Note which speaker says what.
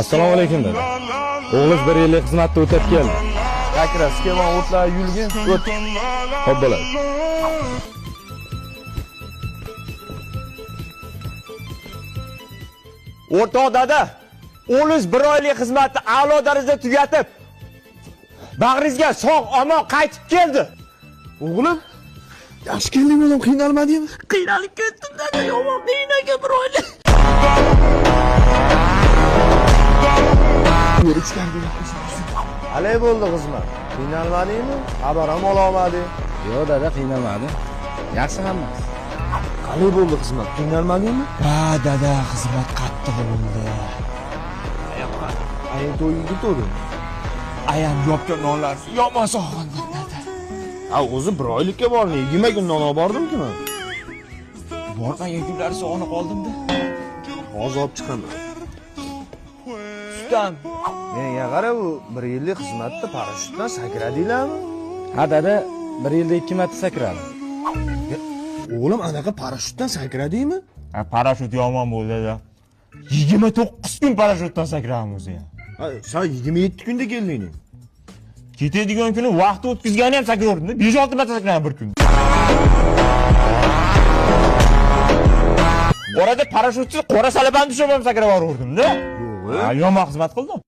Speaker 1: Assalomu alaykum dada. O'g'liz bir yillik xizmatni o'tab keldi.
Speaker 2: Как раз kelgan o'tlar yulgin, o't.
Speaker 1: Xo'p bo'ladi.
Speaker 3: O'rtoq dada, o'g'liz bir oylik xizmatni a'lo darajada tugatib, bag'ringizga sog' omon qaytib keldi.
Speaker 2: O'g'lim, yaxshi kelding o'g'lim, qiynalmadingmi?
Speaker 3: Qiynalib ketdim dada, yomon qiynagan bir oylik.
Speaker 2: Qalay bo'ldi xizmat? Qiynalmadingmi? Xabar ham ololmading.
Speaker 1: Yo'q dada, qiynalmadim. Yaxshi hammasi.
Speaker 2: Qalay bo'ldi xizmat? Qiynalmadingmi?
Speaker 3: Ha dada, xizmat qattiq bo'ldi.
Speaker 2: Ayang to'yga ketuvdi.
Speaker 3: Ayam yopgan nonlar yomon sog'indim dada.
Speaker 2: Ha, o'zi bir oylikka bordim, 20 kun non olib bordim-ku men.
Speaker 3: Bormagan kunlari sog'inib qoldim-da.
Speaker 2: Hozir olib chiqaman.
Speaker 3: Sutam.
Speaker 2: Menga qara, u bir yillik xizmatda parashyutdan sakradinglarmi?
Speaker 1: Ha dada, bir yilda 2 marta sakradim.
Speaker 2: O'g'lim, anaqa parashyutdan sakradingmi?
Speaker 3: Ha, parashyut yomon bo'ldi dada. 29 kun parashyutdan sakradim o'zi ham.
Speaker 2: Ha, sen 27 kunda kelding.
Speaker 3: Ketadigan kuni vaqt o'tkazgani ham sakraverdim. 5-6 marta sakradim bir kunda. Orada parashyutsiz qora salabani tushib ham sakrab yubordim-da.
Speaker 2: Yo'q.
Speaker 3: Ha, yomon xizmat qildim.